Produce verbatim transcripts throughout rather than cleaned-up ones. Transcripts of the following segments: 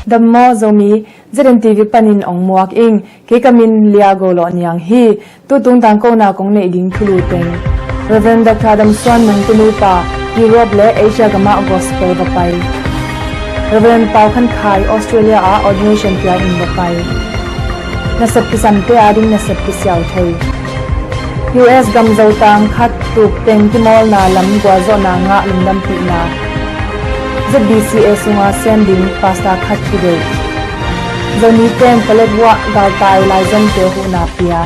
Dam maw Zomi, Z N T V panin ong muak ing. Kei ka min Lia Go Lawh Niang hi. Tutung tangkona kong neih ding thulu teng: Reverend Doctor Dam Suan Mung te nupa Europe le Asia gamah gospel va pai. Reverend Pau Khan Khai Australia ah ordination piak in va pai. Nasep kisamte ading nasep kisiau thei. U S gam Zotang khat tuk teng kimawlna lam gualzawhna ngah lungdampihna. Z B C A sunga sem ding pastor khat kideih. Zomi ten paletwa galtai laizomte huhna pia.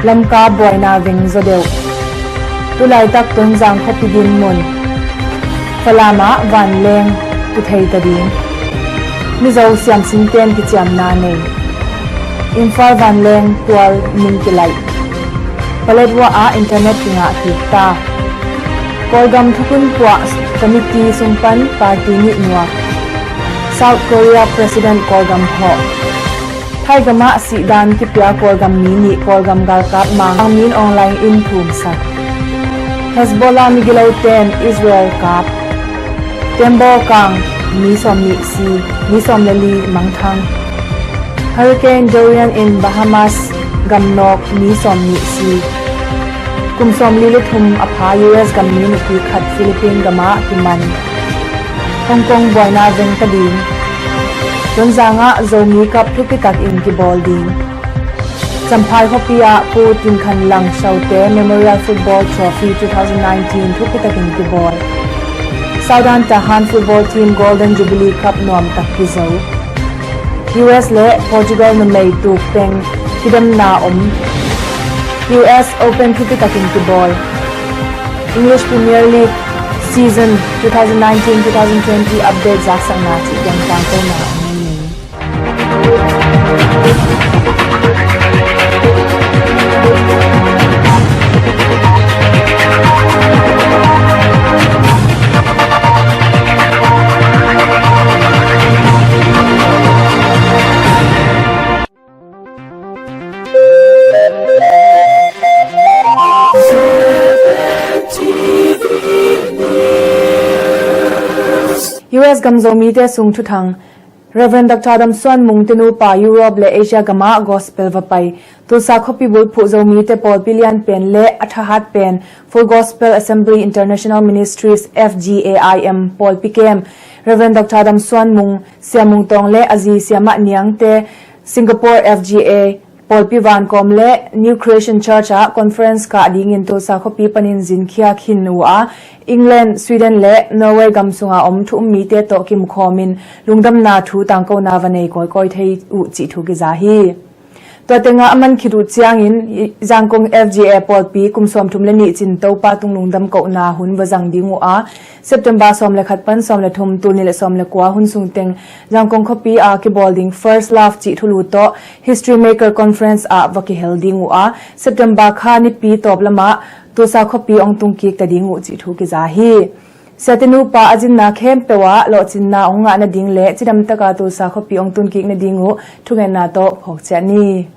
Lamka buaina veng zaw deuh. Tulaitak Tonzang khuapi dinmun Falam ah vanleng pu thei ta ding. Mizo siamsinten kiciamna nei. Imphal vanleng tual min kilaih. Paletwa ah internet kingah kik ta. Kawlgam thukhun puah committee sung pan party nih nuak. South Korea President Kawlgam hawh. Thaigam ah sihdan kipia Kawlgam mi nih Kawlgam galkap Mang Min Aung Hlaing in thumsak. Hezbollah migiloten Israel kap. Tembaw kang mi sawm nih si, mi sawm le li mangthang. Hurricane Dorian in Bahamas gamnawk mi sawm nih si. Kum sawmli le thum a pha U S gam mi nupi khat Philippine gamah kiman. Hong Kong buaina veng ta ding. Tonzang ah Zomi Cup thupi takin kibawl ding. Champhai khuapi ah Pu Tin Khan Lang Syaw Te Memorial Football Trophy two thousand nineteen thupi takin kibawl. Southern Tahan Football Team Golden Jubilee Cup nuamtak kizo. U S le Portugal numei tuk teng kidemna om. U S Open thupi takin kibawl. English Premier League season two thousand nineteen two thousand twenty update zaksakna cih teng tangkona om. U S gam Zomite sung thuthang. Reverend Doctor Dam Suan Mung te nupa Europe le Asia gamah gospel va pai. Tulsa khuapi bulphuh Zomite pawlpi lianpen le a thahat pen Full Gospel Assembly International Ministries, F G A I M, pawlpi kem Reverend Doctor Dam Suan Mung, Sia Mung Tawng le a zi Sia Mah Niang te Singapore F G A pawlpi vankawm le New Creation Church ah conference kah dingin Tulsa khuapi panin zinkhia khin uh a, England, Sweden le Norway gam sunga om thu um mite tawh kimukhawmin lungdamna thu tangkona va nei kawikawi thei uh cih thu kiza hi. Tua tengah a man khit uh ciangin Zangkong F G A pawlpi kum sawmthum le nih cin Topa tung lungdam kohna hun va zang ding uh a, September sawm le khat pan sawm le thum, tul nih le sawm le kua hun sung teng Zangkong khuapi a kibawl ding First Love cih thulu tawh History Maker Conference ah va kihel ding uh a, September kha nipi tawp lamah Tulsa khuapi ong tungkik ta ding uh cih thu kiza hi. Siate nupa a zinna khempeuh ah lawhcinna ong ngah nading le cidamtaka Tulsa khuapi ong tunkik nading uh thungetna tawh phawkciah ni.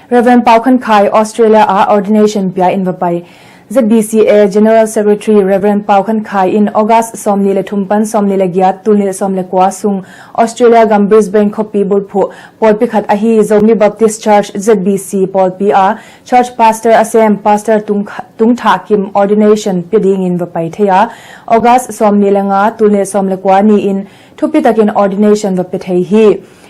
Reverend Pau Khan Khai Australia ah ordination pia in va pai. Z B C A General Secretary Reverend Pau Khan Khai in August sawmnih le thum pan sawmnih le giat, tul nih le sawm le kua sung Australia gam Brisbane khuapi bulphuh pawlpi khat ahi Zomi Baptist Church Z B C pawlpi ah church pastor a sem Pastor Tung, Tung Thah Kim ordination pia dingin va pai thei a, August sawmnih le nga, tul nih le sawm le kua ni-in thupitakin ordination va pia thei hi.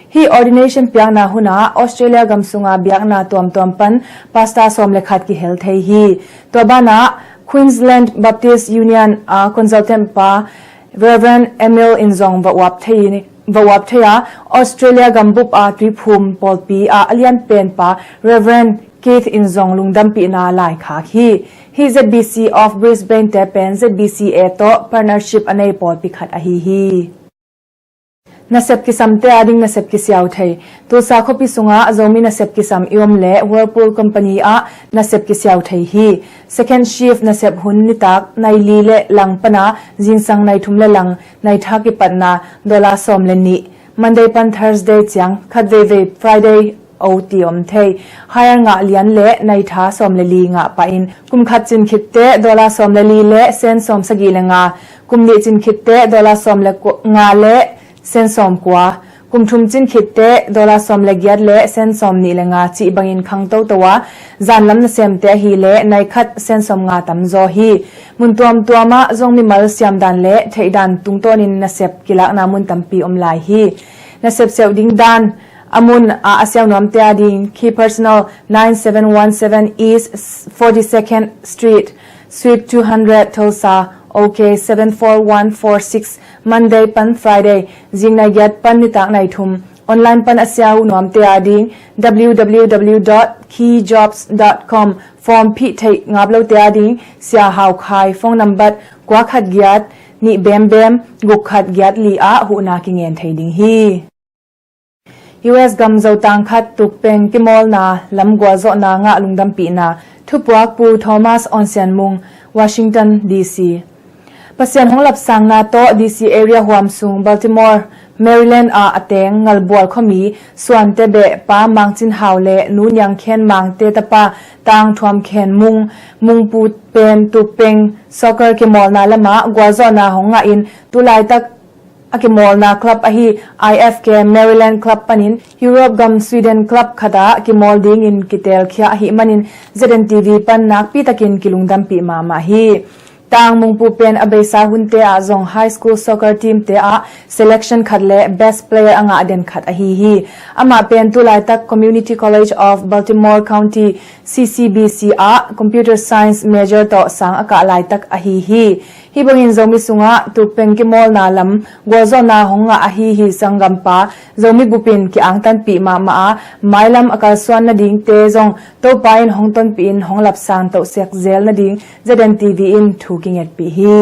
Hih ordination piakna hunah Australia gam sunga biakna tuamtuam pan pastor sawm le khat kihel thei hi. Tua banah Queensland Baptist Union a consultant pa Reverend Emil in zong va uap thei, va uap thei a, Australia gambup a Tuiphum pawlpi ah a lianpen pa Reverend Keith in zong lungdampihna laikhak hi. Hih Z B C of Brisbane te pen Z B C A tawh partnership a nei pawlpi khat ahi hi. Nasep kisamte ading nasep kisiau thei. Tulsa khuapi sungah Zomi nasep kisam i om leh Whirlpool Company ah nasep kisiau thei hi. Second shift nasep hun nitak nai li le lang pana zingsang nai thum le lang nai tha kipatna dollar sawm le nih. Monday pan Thursday ciang khatveivei Friday O T om thei. Hire ngah lian le nai tha sawm le li ngah pahin kum khat cin khitte dollar sawm le li le sen sawm sagih le nga. Kum nih cin khitte dollar sawm le nga le sen sawm kua. Kum thum cin khitte dollar sawm le giat le sen sawm nih le nga cih bangin khang toto a, zanlam nasemte ahih leh nai khat sen sawm nga tam zaw hi. Mun tuamtuam ah zong mimal siamdan le theihdan tungtawnin nasep kilakna mun tampi om lai hi. Nasep seuh ding dan, a mun a a siau nuamte ading Key Personal, nine seven one seven East forty-second Street, Suite two hundred, Tulsa, OK seven four one four six, Monday pan Friday, zingnai giat pan nitak nai thum. Online pan a siau nuamte ading W W W dot key jobs dot com. Form phih theih ngap lote ading Sia Hau Khai, phone number kua khat giat nih bem bem guk khat giat li ah huhna kingen thei ding hi. U S gam zotang khat tukpeng kimawlna lam gualzawhna ngah lungdampihna. Thupuak Pu Thomas Awn Sian Mung, Washington D C. Pasian hong lapsangna tawh D C area huam sung Baltimore, Maryland ah a teng Ngalbual khuami Suante Beh pa Mang Cin Hau le Nu Niang Khen Mangte tapa Tang Thuam Khen Mung, Mungpu pen tukpeng soccer kimawlna lamah gualzawhna hong ngah in, tulaitak a kimawlna club ahi I F K Maryland Club panin Europe gam Sweden club khatah kimawl dingin kitelkhia ahih manin Z N T V pan nakpitakin kilungdampih mahmah hi. Tang Mungpu pen a beisa hunte ah zong high school soccer team te ah selection khat le best player a ngah den khat ahi hi. Amah pen tulaitak Community College of Baltimore County, C C B C ah computer science major tawh sang a kah laitak ahi hi. Hih bangin Zomi sungah tukpeng kimawlna lam gualzawhna hong ngah ahi hi sanggampa Zomi bupin ki-angtanpih mahmah a, mailam a kalsuan nadingte zong Topa in hong tonpih in hong lapsang tohsiak zel nading Z N T V in thu kingetpih hi.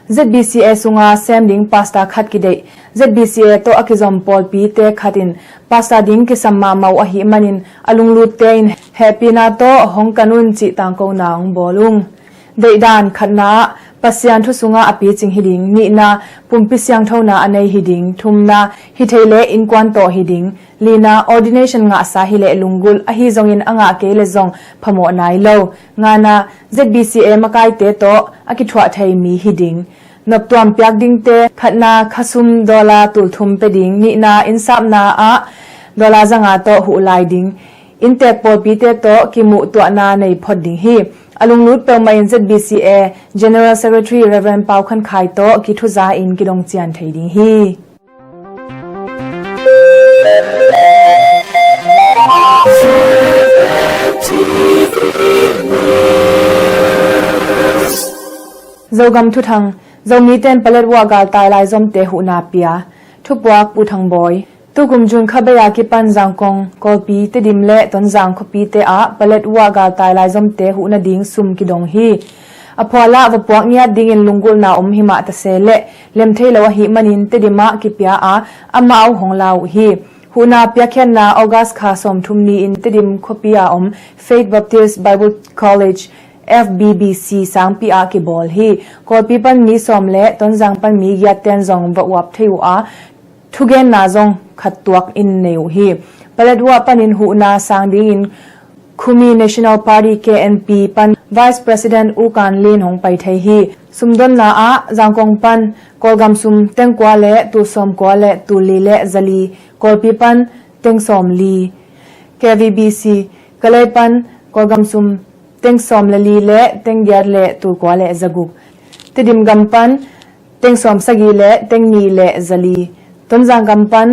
Z B C A sunga sem ding pastor khat kideih. Z B C A tawh a kizom pawlpite khat in pastor ding kisam mahmah uh ahih manin a lunglutte in hehpihna tawh hong kan un cih tangkona hong bawl ung. Deihdan khatna ah Pasian thu sungah a picing hi ding, nihna pumpi siangthona a nei hi ding, thumna hih theih leh innkuan tawh hi ding, lina ordination ngahsa hi leh lunggulh, ahi zongin a ngah kei leh zong phamawh nai lo, ngana Z B C A makaite tawh a kithuah thei mi hi ding. Noptuam piak dingte, khatna khasum dollar tulthum pe ding, nihna innsapna ah dollar zanga tawh huh lai ding. Inntek pawlpite tawh kimuhtuahna nei phot ding hi. A lunglut peuhmah in Z B C A General Secretary Reverend Pau Khan Khai tawh kithuza in kidong cian thei ding hi. Zogam thuthang. Zomite'n paletwa galtai laizomte huhna pia. Thupuak Pu Thang Bawi. Tukum June kha bei a kipan Zangkong, Kawlpi, Tedim le Tonzang khuapite ah paletwa galtai laizomte huh nading sum kidong hi. A phualah va puak ngiat dingin lunggulhna om himah tase leh lem thei lo ahih manin Tedim ah kipia a, amau hong la uh hi. Huhna piakkhiatna August kha sawmthum ni-in Tedim khuapi a om Faith Baptist Bible College, F B B C sangpi ah kibawl hi. Kawlpi pan mi sawm le Tonzang pan mi giat ten zong va uap thei uh a, thugenna zong khat tuak in nei uh hi. Paletwa panin huhna sang dingin Khumi National Party, K N P, pan Vice President U Kan Lin hong pai thei hi. Sumdonna ah Zangkong pan Kawlgam sum teng kua le tul sawm kua le tul li le zali, Kawlpi pan teng sawm li, K V B C, Kalay pan Kawlgam sum teng sawm le li le teng giat le tul kua le zaguk. Tedim gam pan teng sawm sagih le teng nih le zali. Tonzang gam pan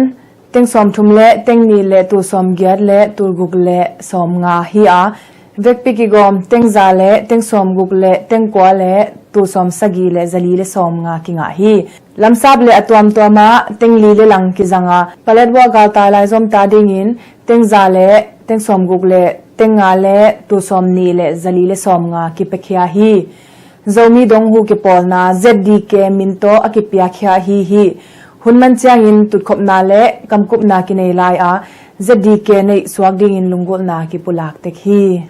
teng sawm thum le teng nih le tul sawm giat le tul guk le sawm nga hi a, vekpi kigawm teng za le teng sawm guk le teng kua le tul sawm sagih le zali le sawm nga kingah hi. Lamsap le a tuamtuam ah teng li le lang kizang a, paletwa galtai laizom ta dingin teng za le teng sawm guk le teng nga le tul sawm nih le zali le sawm nga kipiakhia hi. Zomi dong huh kipawlna Z D K min tawh a kipiakhia ahi hi. Hun man ciangin tutkhopna le kamkupna kinei lai a, Z D K neih suak dingin lunggulhna kipulak tek hi.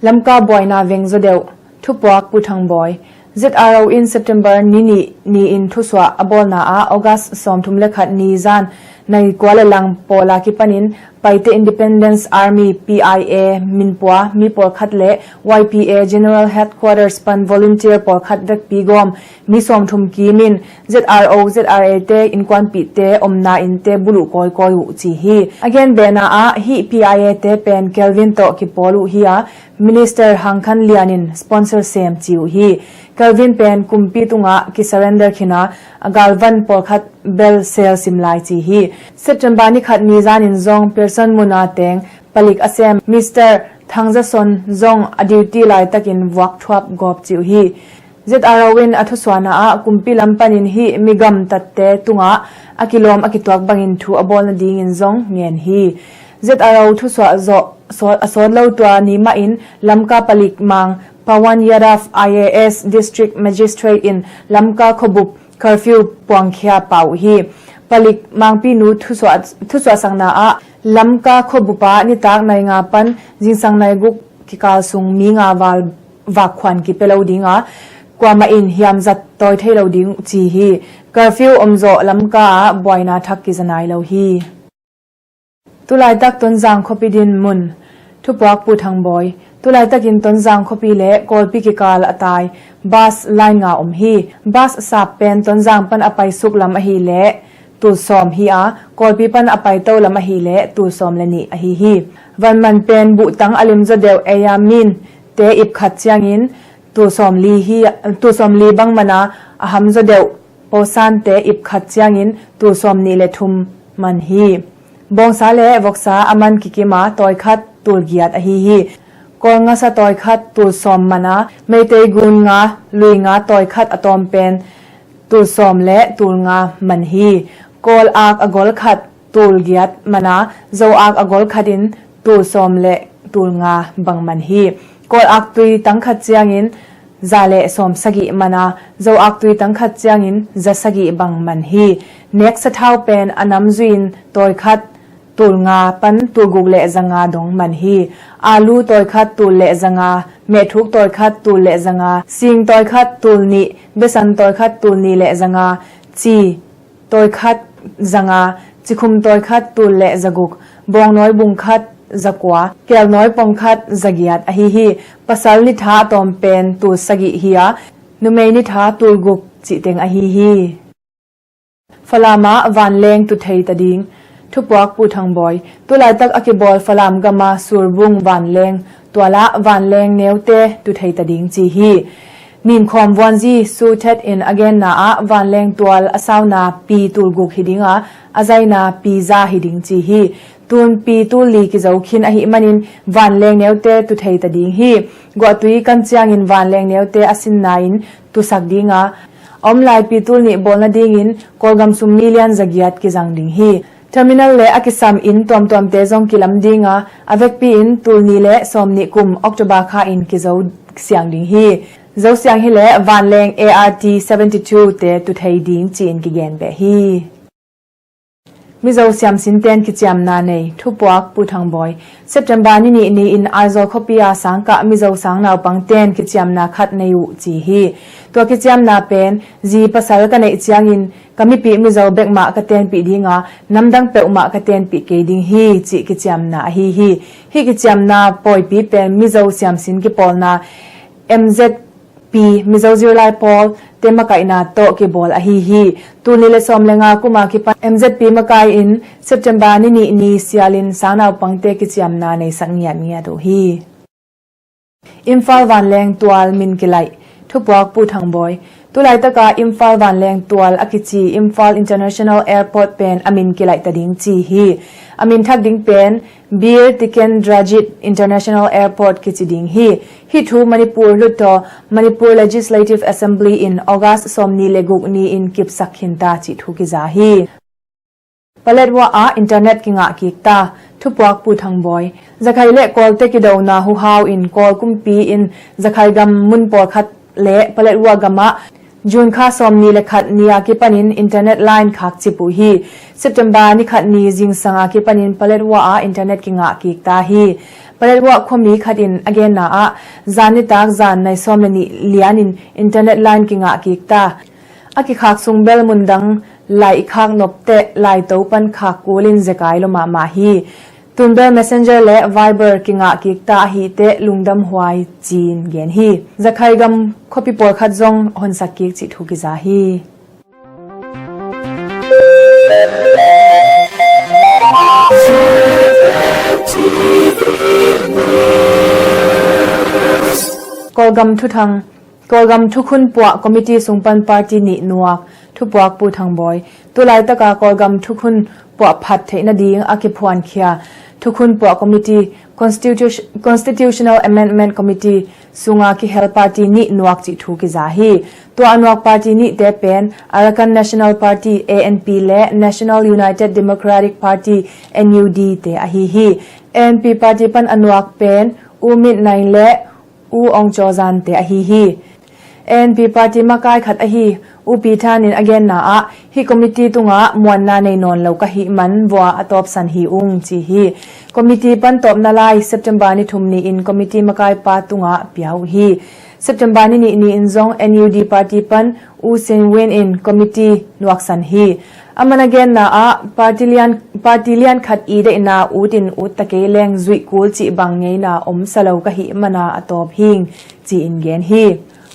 Lamka buaina veng zaw deuh. Thupuak Pu Thang Bawi. Z R O in September ni nih ni-in thusuah a bawlna ah August sawmthum le khat ni zan nai kua le lang pawl a kipanin Paite Independence Army, P I A, minpua mi pawlkhat le Y P A General Headquarters pan volunteer pawlkhat vekpi gawm mi sawmthum kimin Z R O, Z R A te innkuanpihte omna innte buluh kawikawi uh ci hi. A gen behna ah hih P I A te pen Kelvin tawh kipawl uh hi a, Minister Hang Khan Lian in sponsor sem ci uh hi. Kelvin pen kumpi tungah kisurrender khin a, a galvan pawlkhat bel sel sim lai ci hi. September ni khat ni zanin zong Pearson muna teng palik a sem Mister Thang Za Son zong a duty laitakin vuak thuap gawp ci uh hi. Z R O in a thusuahna ah kumpi lam panin hih mi gamtatte tungah a kilawm a kituak bangin thu a bawl nadingin zong ngen hi. Z R O thusuah zawh sawt, a sawt lo tua ni mahin Lamka palik mang Pawan Yadav I A S District Magistrate in Lamka khuabup curfew puangkhia pah uh hi. Palik mangpinu thusuah, thusuahsakna ah Lamka khuabupa nitak nai nga pan zingsang nai guk kikal sung mi nga val vakkhuan kipia lo dinga, kuamah in hiamzat tawi thei lo ding ci hi. Curfew omzawh Lamka ah buaina thak kiza nai lo hi. Tulaitak Tonzang khuapi din mun. Thupuak Pu Thang Bawi. Tulaitakin Tonzang khuapi le Kawlpi kikal a tai bus line nga om hi. Bus sap pen Tonzang pan a paisuk lam ahileh tul sawm hi a, Kawlpi pan a paito lam ahileh tul sawm le nih ahi hi. Vanman pen buhtang a limzaw deuh eia min te ip khat ciangin tul sawm li hi, tul sawm li bang man a, a hamzaw deuh Pausante ip khat ciangin tul sawm nih le thum man hi. Bawngsa le voksa a man kikima tawi khat tul giat ahi hi. Kawl ngasa tawi khat tul sawm man a, Meitei gun nga, lui nga tawi khat a tawm pen tul sawm le tul nga man hi. Kawl ak a gol khat tul giat man a, Zo ak a gol khat in tul sawm le tul nga bang man hi. Kawl ak tui tang khat ciangin za le sawm sagih man a, Zo ak tui tang khat ciangin za sagih bang man hi. Nek sathau pen a nam zui in tawi khat tul nga pan tul guk le za nga dong man hi. Alu tawi khat tul le za nga, mehthuk tawi khat tul le za nga, sing tawi khat tul nih, besan tawi khat tul nih le za nga, ci tawi khat za nga, cikhum tawi khat tul le za guk, bawngnawi bung khat za kua, kelnawi pong khat za giat ahi hi. Pasal nitha a tawm pen tul sagih hi a, numei nitha tul guk cih teng ahi hi. Falam ah vanleng tu thei ta ding. Thupuak Pu Thang Bawi. Tulaitak a kibawl Falam gama Surbung vanleng tualah vanleng neute tu thei ta ding ci hi. Minkhawm Vuanzi Su Thet in a genna ah vanleng tual a sauna pi tul guk hi dinga, a zaina pi za hi ding ci hi. Tun pi tul li kizo khin ahih manin vanleng neute tu thei ta ding hi. Guahtui kan ciangin vanleng neute a sinna in tusak dinga, a om lai pi tul nih bawl nadingin Kawlgam sum million za giat kizang ding hi. Terminal le a kisam inn tuamtuamte zong kilam dinga, a vekpi in tul nih le sawm nih kum October kha in kizo siang ding hi. Zo siang hileh vanleng A R T seventy two te tu thei ding ci-in kigen beh hi. Mizo siamsin ten kiciamna nei. Thupuak Pu Thang Bawi. September ni nih ni-in Aizawl khuapi a sangkah Mizo sang naupang ten kiciamna khat nei uh ci hi. Tua kiciamna pen zi pasal ka neih ciangin ka mipih Mizo bek mah ka tenpih dinga, namdang peuhmah ka tenpih kei ding hi cih kiciamna ahi hi. Hih kiciamna pawipi pen Mizo siamsin kipawlna M Z P, Mizo Zirlai Pawl te makaihna tawh kibawl ahi hi. Tul nih le sawm le nga kum a kipan M Z P makai in September ni nih ni sialin sang naupangte kiciamna neisak ngiatngiat uh hi. Imphal vanleng tual min kilaih. Thupuak Pu Thang Bawi. Tulaitaka Imphal vanleng tual a kici Imphal International Airport pen a min kilaih ta ding ci hi. A min thak ding pen Bir Tikendrajit International Airport kici ding hi. Hih thu Manipur hluttaw Manipur Legislative Assembly in August sawm nih le guk ni-in kipsak khinta cih thu kiza hi. Paletwa ah internet kingah kik ta. Thupuak Pu Thang Bawi. Zakhai le Kawlte kidona huhau in Kawl kumpi in Zakhai gam mun pawlkhat le Paletwa gamah June kha sawm nih le khat ni a kipanin internet line khak cip uh hi. September ni khat ni zingsang a kipanin Paletwa ah internet kingah kik ta hi. Paletwa khuami khat in a genna ah zan nitak zan nai sawm le nih lianin internet line kingah kik ta. A kikhak sung bel mundang Lai i khak nop teh, lai to pan khak kulin zekai lo mahmah hi. Tunbel Messenger le Viber kingah kik ta ahih teh lungdam huai ci-in gen hi. Zakhai gam khuapi pawlkhat zong honsak kik cih thu kiza hi. Kawlgam thuthang. Kawlgam thukhun puah committee sung pan party nih nuak. Thupuak Pu Thang Bawi. Tulaitaka Kawlgam thukhun puah phat theih nading a kiphuankhia thukhun puah committee, Constitu-, Constitutional Amendment Committee sunga kihel party nih nuak cih thu kiza hi. Tua a nuak party nihte pen Arakan National Party, A N P, le National United Democratic Party, N U D, te ahi hi. A N P party pan a nuak pen U Myint Naing le U Aung Kyaw Zan te ahi hi. A N P party makai khat ahi U Pi Than in a genna ah, hih committee tungah muanna nei nawn lo ka hih man vua a tawpsan hi ung ci hi. Committee pan tawpna lai September ni thum ni-in committee makaipa tungah pia uh hi. September ni nih ni-in zong N U D party pan U Sin Win in committee nuaksan hi. Aman a genna ah party lian, party lian khat i deihna utin ut ta kei leng zuih kul cih bang ngeina om sa lo ka hih mana a tawp hing ci-in gen hi.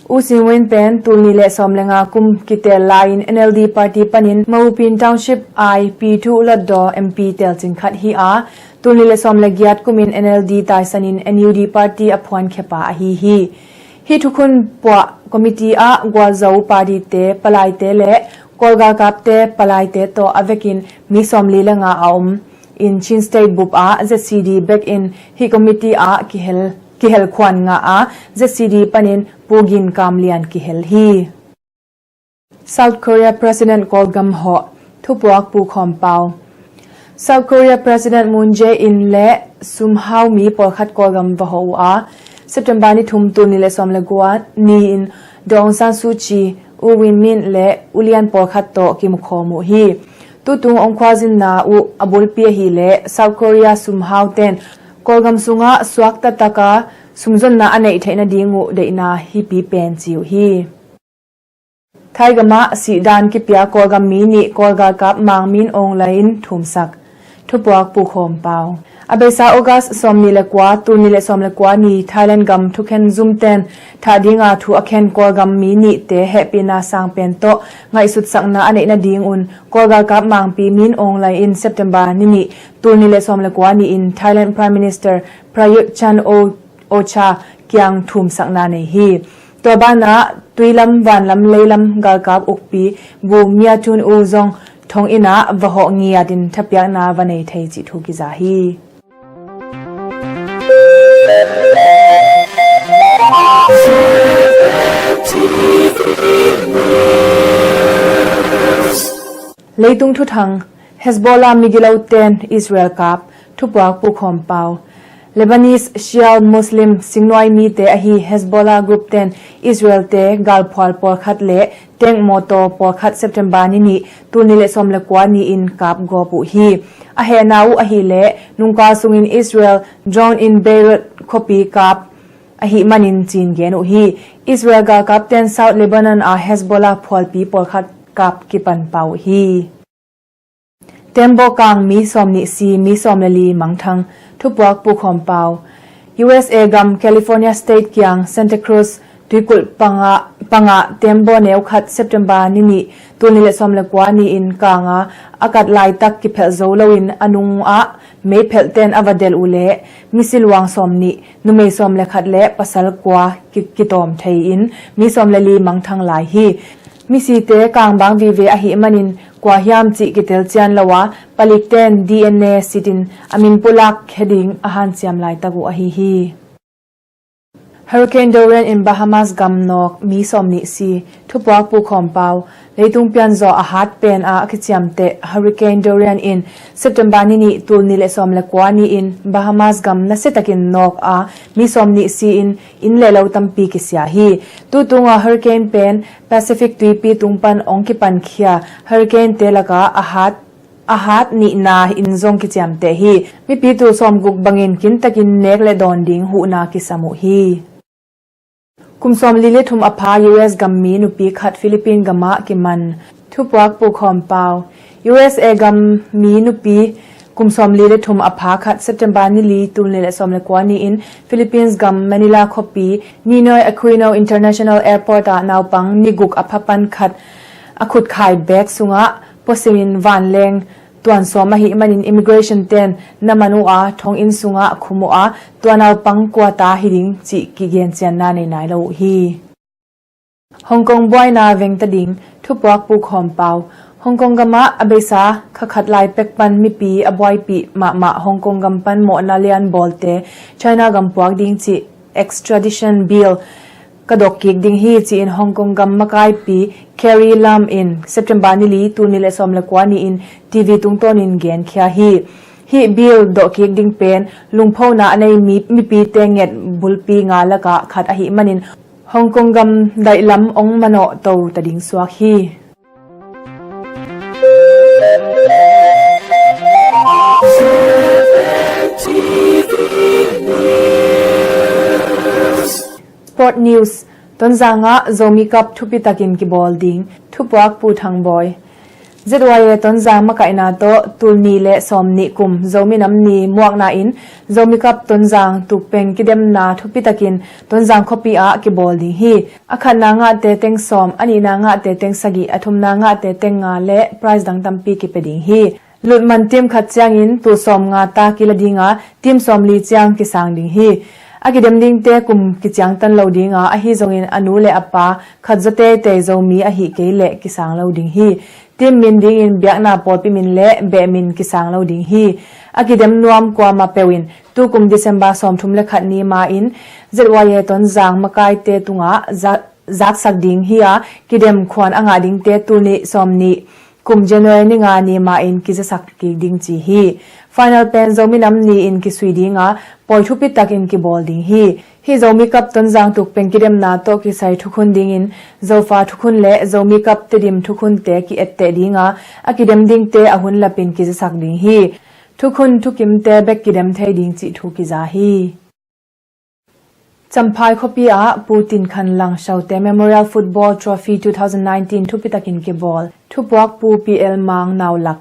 U Sin Win pen tul nih le sawm le nga kum kitel lai-in N L D party panin Mawpin Township ai Pi Thu Lotdaw M P telcing khat hi a, tul nih le sawm le giat kumin N L D taisanin N U D party a phuankhia pa ahi hi. Hih thukhun puah committee ah Gualzo party te palaite le Kawl galkapte palaite tawh a vekin mi sawmli le nga a om in Chin State bup ah Z C D bekin hih committee ah kihel, kihel khuan ngah a, Z C D panin Pu Gin Kam Lian kihel hi. South Korea President Kawlgam hawh. Thupuak Pu Khawm Pau. South Korea President Moon Jae-in le sumhau mi pawlkhat Kawlgam va hawh uh a, September ni thum tul nih le sawm le gua ni-in Daw Aung San Suu Kyi, U Win Myint le ulian pawlkhat tawh kimukhawm uh hi. Tutung ong khualzinna uh a bulpi ahih leh South Korea sumhau ten Kawlgam sungah suakta taka sumzonna a neih theih nading uh deihna hipi pen ci uh hi. Thaigam ah sihdan kipia Kawlgam mi nih Kawl galkap Mang Min Aung Hlaing in thumsak. Thupuak Pu Khawm Pau. A beisa August sawmnih le kua, tul nih le sawm le kua ni Thailand gam thukhen zumten thah dinga thu a khen Kawlgam mi nihte hehpihna sang pen tawh ngaihsutsakna a neih nadingun Kawl galkap Mang Pi Min Aung Hlaing in September ni nih, tul nih le sawm le kua ni-in Thailand Prime Minister Prayut Chan O Ocha kiang thumsakna nei hi. Tua banah tuilam vanlam leilam galkap ukpi Bu Myat Tun U zong thong inn ah va hawh ngiatin thapiakna va nei thei cih thu kiza hi. Leitung thuthang. Hezbollah migiloten Israel kap. Thupuak Pu Khawm Pau. Lebanese Shia Muslim singnuai mite ahi Hezbollah group ten Israel te galphual pawlkhat le tank mawtaw pawlkhat September ni nih, tul nih le sawm le kua ni-in kap gawp uh hi. A hehna uh ahih leh nungkal sungin Israel drone in Beirut khuapi kap ahih manin ci-in gen uh hi. Israel galkap ten South Lebanon a Hezbollah phualpi pawlkhat kap kipan pah uh hi. Tembaw kang mi sawm nih si, mi sawm le li mangthang. Thupuak Pu Khawm Pau. U S A gam California State kiang Santa Cruz tuikulh pangah, pangah tembaw neu khat September ni nih, tul nih le sawm le kua ni-in kang a, a kat laitak kiphelh zo loin a nung ah meiphelh ten a va delh uh leh misi luang sawm nih, numei sawm le khat le pasal kua ki, kitawm thei-in mi sawm le li mangthang lai hi. Misite kang bang vive ahih manin kua hiam cih kitel cian lo a, palikten D N A sitin a min pulak khia ding a hanciam laitak uh ahi hi. Hurricane Dorian in Bahamas gam nawk mi sawm nih si. Thupuak Pu Khawm Pau. Leitung pianzaw a hat pen a, a kiciamteh Hurricane Dorian in September ni nih, tul nih le sawm le kua ni-in Bahamas gam nasiatakin nawk a, mi sawm nih si-in inn le lo tampi kisia hi. Tutunga hurricane pen Pacific tuipi tung pan ong kipankhia hurricane te lakah a hat, a hat nihna in zong kiciamteh hi. Mipi tul sawmguk bangin kintakin nek le dawn ding huhna kisam uh hi. Kum sawmli le thum a pha U S gammi nupi khat Philippine gamah kiman. Thupuak Pu Khawm Pau. U S A gam mi nupi kum sawmli le thum a pha khat, September ni li, tul nih le sawm le kua ni-in Philippines gam Manila khuapi Ninoy Aquino International Airport ah naupang ni guk a pha pan khat a khutkhai bag sungah puasimin vanleng tuan sawm ahih manin immigration ten na man uh a, thonginn sungah khum uh a, tua naupang kua ta hi ding cih kigencianna nei nai lo uh hi. Hong Kong buaina vengta ding, Thupuak Pu Khawm Pau. Hong Kong gamah a beisa kha khat lai pek pan mipi a buaipih mahmah Hong Kong gam pan mawhna lian bawlte China gam puak ding cih extradition bill ka dok kik ding hi, ci-in Hong Kong gam makaipi Carrie Lam in September ni li, tul nih le sawm le kua ni-in T V tungtawnin genkhia hi. Hih bill dok kik ding pen lungphona a nei mi, mipite nget bulpi nga lakah khat ahih manin Hong Kong gam daihlam ong manawh to ta ding suak hi. Sport News. Tonzang ah Zomi Cup thupi takin kibawl ding, Thupuak Pu Thang Bawi. Z Y A Tonzang makaihna tawh tul nih le sawm nih kum Zomi Nam Ni muakna in Zomi Cup Tonzang tukpeng kidemna thupi takin Tonzang khuapi ah kibawl ding hi. A khatna ngahte teng sawm, a nihna ngahte teng sagih, a thumna ngahte teng nga le prize dang tampi kipia ding hi. Lutman team khat ciangin tul sawm nga ta kila ding a, team sawm li ciang kisang ding hi. A kidem dingte kum kiciangtan lo ding a, ahi zongin a nu le a pa khat zaw teitei Zomi ahih kei leh kisang lo ding hi. Team min dingin biakna pawlpi min le beh min kisang lo ding hi. A kidem nuam kuamah peuh in tukum December sawmthum le khat ni ma-in Z Y A Tonzang makaite tungah za-, zaksak ding hi a, kidem khuan a ngah dingte tul nih sawm nih kum January ni nga ni ma-in kizasak kik ding ci hi. Final pen Zomi Nam Ni-in kisui ding a, pawi thupi takin kibawl ding hi. Hih Zomi Cup Tonzang tukpeng kidemna tawh kisai thukhun dingin Zofa thukhun le Zomi Cup Tedim thukhunte ki-etteh ding a, a kidem dingte a hun lapin kizasak ding hi. Thukhun thukimte bek kidem thei ding cih thu kiza hi. Champhai khuapi ah Pu Tin Khan Lang Saute Memorial Football Trophy two thousand nineteen thupi takin kibawl. Thupuak Pu P L Mang Naulak.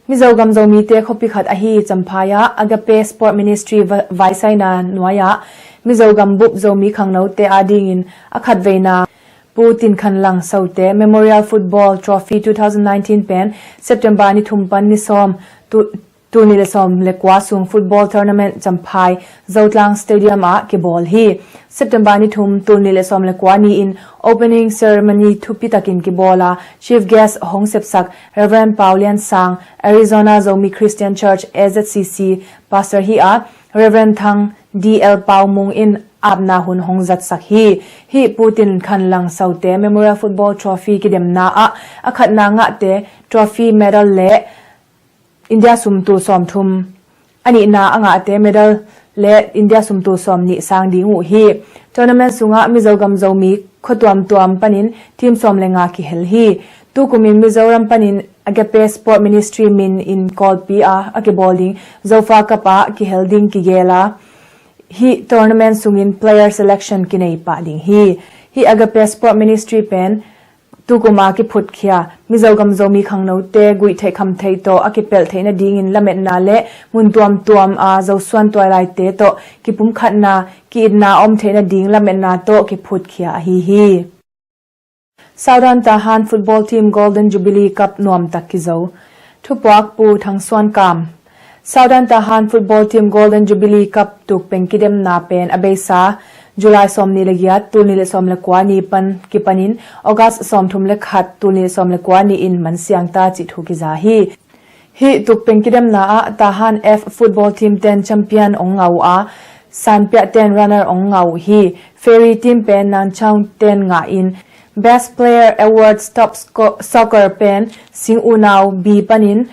Mizogam Zomite khuapi khat ahi Champhai ah Agape Sport Ministry va-, vaisaina nuai ah Mizogam bup Zomi khangnote adingin a khatveina Pu Tin Khan Lang Saute Memorial Football Trophy two thousand nineteen pen September ni thum pan ni sawm tu, tul nih le sawm le kua sung football tournament Champhai Zotlang Stadium ah kibawl hi. September ni thum, tul nih le sawm le kua ni-in opening ceremony thupi takin kibawl a, chief guest hong sepsak Reverend Pau Lian Sang, Arizona Zomi Christian Church, A Z C C, pastor hi a, Reverend Thang D L Pau Mung in apna hun hong zatsak hi. Hih Pu Tin Khan Lang Saute Memorial Football Trophy kidemna ah a khatna ngahte trophy, medal le India sum tul sawmthum, a nihna a ngahte medal le India sum tul sawm nih sang ding uh hi. Tournament sungah Mizogam Zomi khua tuamtuam panin team sawm le nga kihel hi. Tukumin Mizoram panin Agape Sport Ministry min in kawlpi a, a kibawl ding Zofa Cup ah kihel ding kigel a, hih tournament sungin player selection kinei pah ding hi. Hih Agape Sport Ministry pen tukum a kiphutkhia Mizogam Zomi khangnote guihtheih khamtheih tawh a kipelh theih nadingin lametna le mun tuamtuam a Zosuan tuailaite tawh kipumkhatna, ki-itna a om theih nading lametna tawh kiphutkhia ahi hi. Southern Tahan Football Team Golden Jubilee Cup nuamtak kizo. Thupuak Pu Thang Suan Kam. Southern Tahan Football Team Golden Jubilee Cup tukpeng kidemna pen a beisa July sawm nih le giat, tul nih le sawm le kua ni pan kipanin August sawmthum le khat, tul nih le sawm le kua ni-in man siang ta cih thu kiza hi. Hih tukpeng kidemna ah Tahan F football team ten champion ong ngah uh a, Sanpiah ten runner ong ngah uh hi. Fairy team pen Nanchang ten ngah in, Best Player Awards Top Sco-, Soccer pen Sing Unau B panin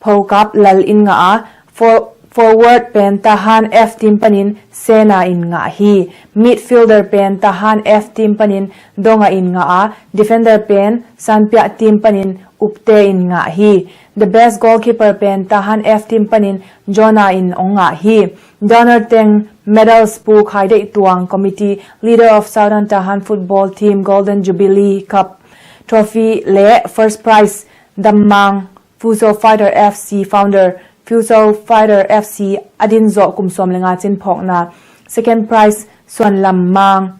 Phokap Lal in ngah a, for-, forward pen Tahan F team panin Sena in ngah hi. Midfielder pen Tahan F team panin Donga in ngah a, defender pen Sanpiah team panin Upte in ngah hi. The best goalkeeper pen Tahan F team panin Jonah in ong ngah hi. Donor teng medals Pu Khai Deih Tuang, Committee Leader of Southern Tahan Football Team Golden Jubilee Cup Trophy le first prize Dammang Futsal Fighter F C founder, Futsal Fighter F C a din zawh kum sawm le nga cin phawkna, second prize Suan Lam Mang,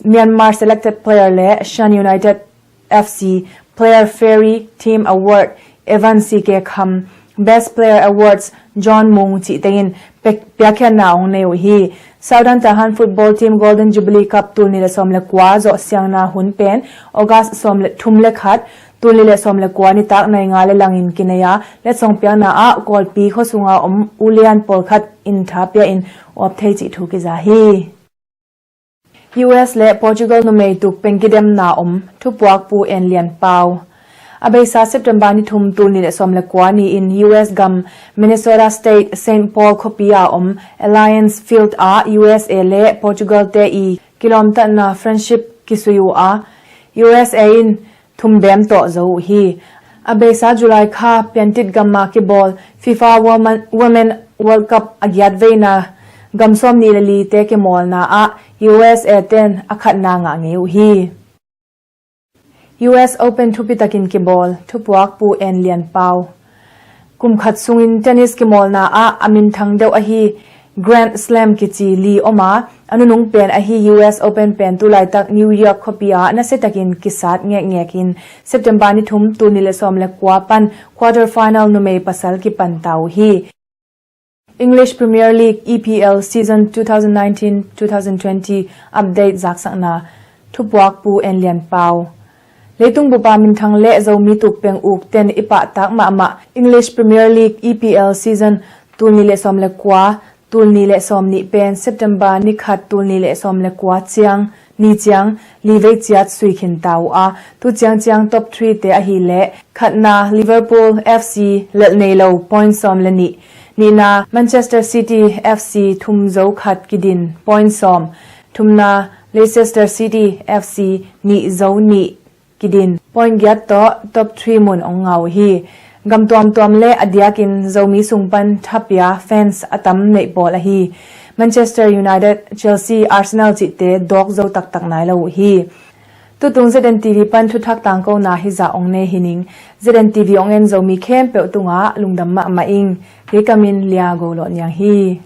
Myanmar selected player le Shan United F C player, Fairy Team Award Evan C K Kham, Best Player Awards John Mung cih tengin pe- piakkhiatna hong nei uh hi. Southern Tahan Football Team Golden Jubilee Cup tul nih le sawm le kua zawh siangna hun pen August sawm le thum le khat, tul nih le sawm le kua nitak nai nga le langin kinei a, letsong piakna ah Kawlpi khuasunga om ulian pawlkhat in tha pia in uap thei cih thu kiza hi. U S le Portugal numei tuk peng kidemna om, thupuak Pu En Lian Pau. A beisa September ni thum tul nih le sawm le kua ni-in U S gam Minnesota State Saint Paul khuapi a om Allianz Field ah U S A le Portugal te i kilawmtatna friendship kisui uh a, U S A in thum bem tawh zo uh hi. A beisa July kha Piantit gama kibawl FIFA Women, Women World Cup a giat veina gam sawm nih le li te kimawlna ah U S A ten a khatna ngah ngei uh hi. U S Open thupi takin kibawl, thupuak Pu En Lian Pau. Kum khat sungin tennis kimawlna ah a minthang deuh ahi Grand Slam kici li om a, a nunung pen ahi U S Open pen tu laitak New York khuapi ah nasia takin kisat ngekngek in September ni thum tul nih le sawm le kua pan quarter final numei pasal kipan ta uh hi. English Premier League, E P L season two thousand nineteen two thousand twenty update zaksakna, thupuak Pu En Lian Pau. Leitung bupa minthang le Zomi tuk peng uk ten i pahtak mahmah English Premier League, E P L season tul nih le sawm le kua, tul nih le sawm nih pen September ni khat tul nih le sawm le kua ciang, ni ciang, li vei ciat sui khin ta uh a, tu ciang ciang top three te ahih leh, khatna Liverpool F C lelh nei lo point sawm le nih, nihna Manchester City F C thum zo khat kidin point sawm, thumna Leicester City F C nih zo nih kidin point giat tawh top three mun hong ngah uh hi. Gam tuamtuam le a diakin Zomi sung pan thapia fans a tam neih pawl ahi Manchester United, Chelsea, Arsenal cihte dawk zo taktak nai lo uh hi. Tutung Z N T V pan thuthak tangkona hizah hong nei hi ning. Z N T V hong en Zomi khempeuh tungah lungdam mahmah ing. Kei ka min Lia Go Lawh Niang hi.